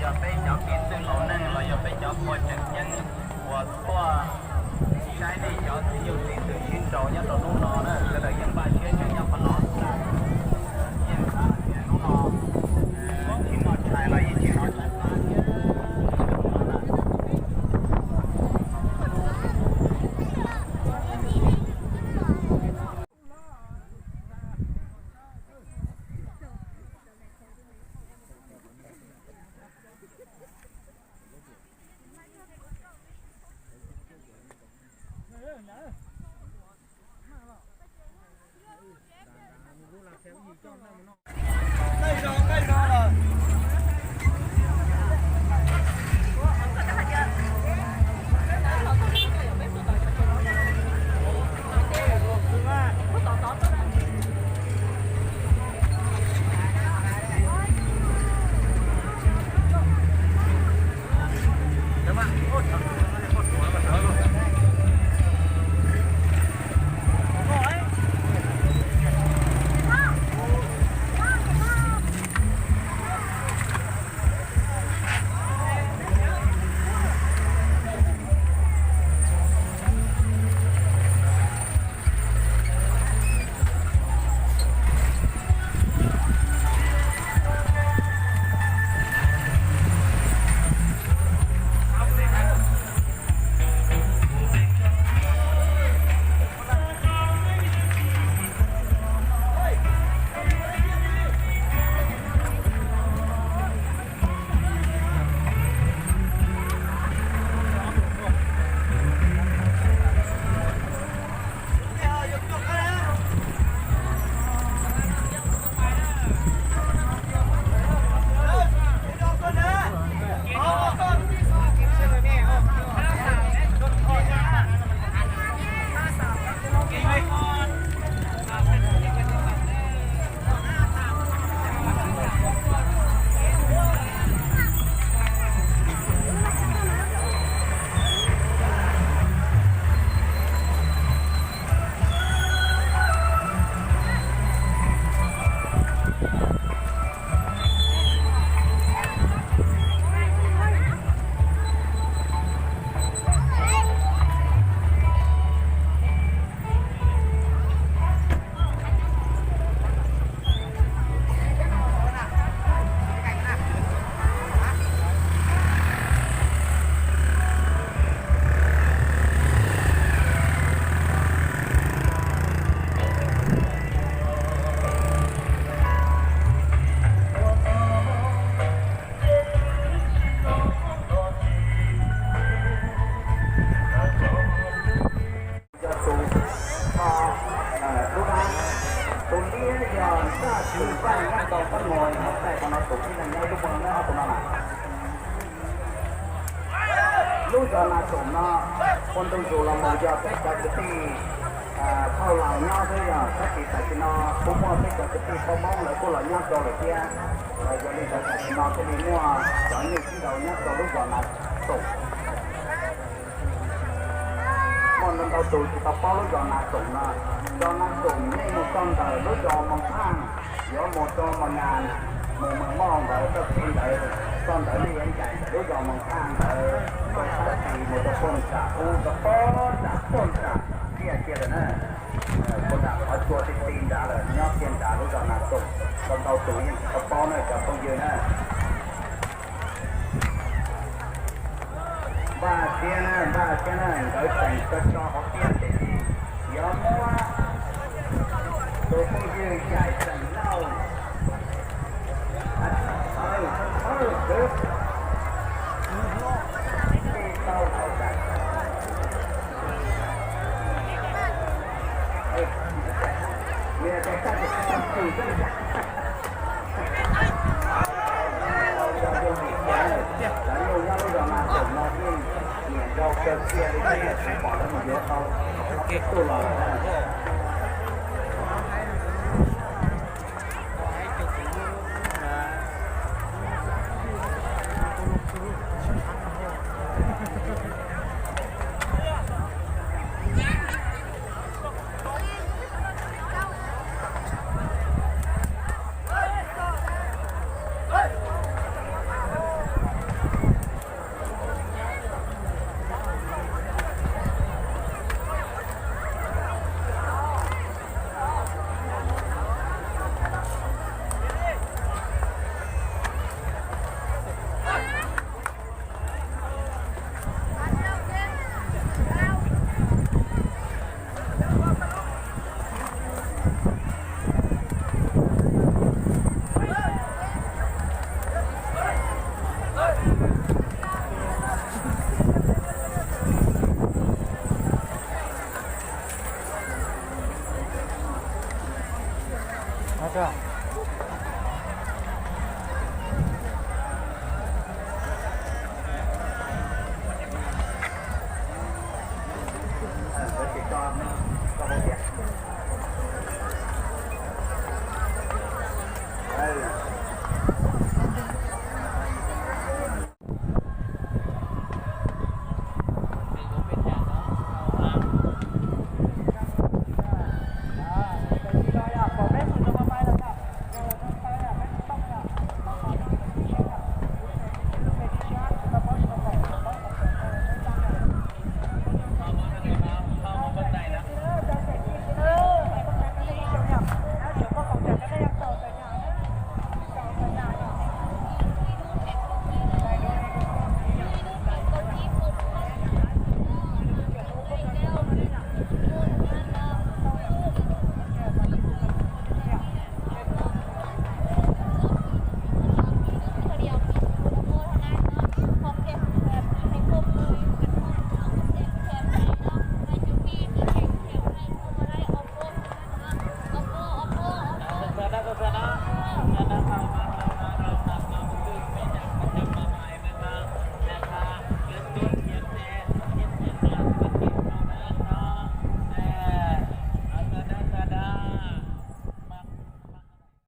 Yog peb cov kev txwj laus neeg los yog peb cov pog tseem ceeb uas tuaj saib nej cov txiv nyuj txiv ntxawm sib nraus nyob rau hnub no na, sawv daws yeej npaj siab tseem nyob qhov no. Yeej hnub no tsis muaj tshais los yeej tsis hnov tshais qab thiab. Yog tus, o, lub dab, tus liab yog Ntaj Xwm Vaj nyob rau Pab Muas, nyob txij qhov no tus tib neeg nyob ib lub pog no ob tug no mas. Lub zos Nas Xoom no, ua ntu zus los mus yog peb cov kwv tij Thauj Laus nyob xwb, yog tab sis tam sim no kuj muaj peb cov kwv tij Hmoob lawv kuj los nyob rau lawm thiab. Yog li ntawd tam sim no thiaj li muaj cov nyuj sib nraus nyob rau lub zos Nas Xoom. Muaj ntau ntau tus tsis tau paub lub zos Nas Xoom no. Zos Nas Xoom nej mus txog ntawm lub zos Moos Phaaj, yuav mus rau Moos Nas, mus Moos Moj ntawd txoj kev ntawd, txog ntawd nej yuav ncaim ntawm lub zos Moos Phaaj ntawd, rau sab tid mus rau puag nram ub rau puag nram puag nram tiaj kiag lawm na. Puag nram qhov tsua ti ti nrad lawm, nyob kiag nrad lub zos Nas Xoom. Ntau ntau tus yeej tsis tau paub na cov phooj ywg na. Npaj siab na, npaj siab na, nkawd tseem tso tso hauv tiaj tiam sis yuav muab tus phooj ywg Yaim Xeem Lauj. Cov nyuj nyob lub zos Nas Xoom no yeej nyiam nrau kawg kiag li, pom lawv mus yuav tau tuj los lawm.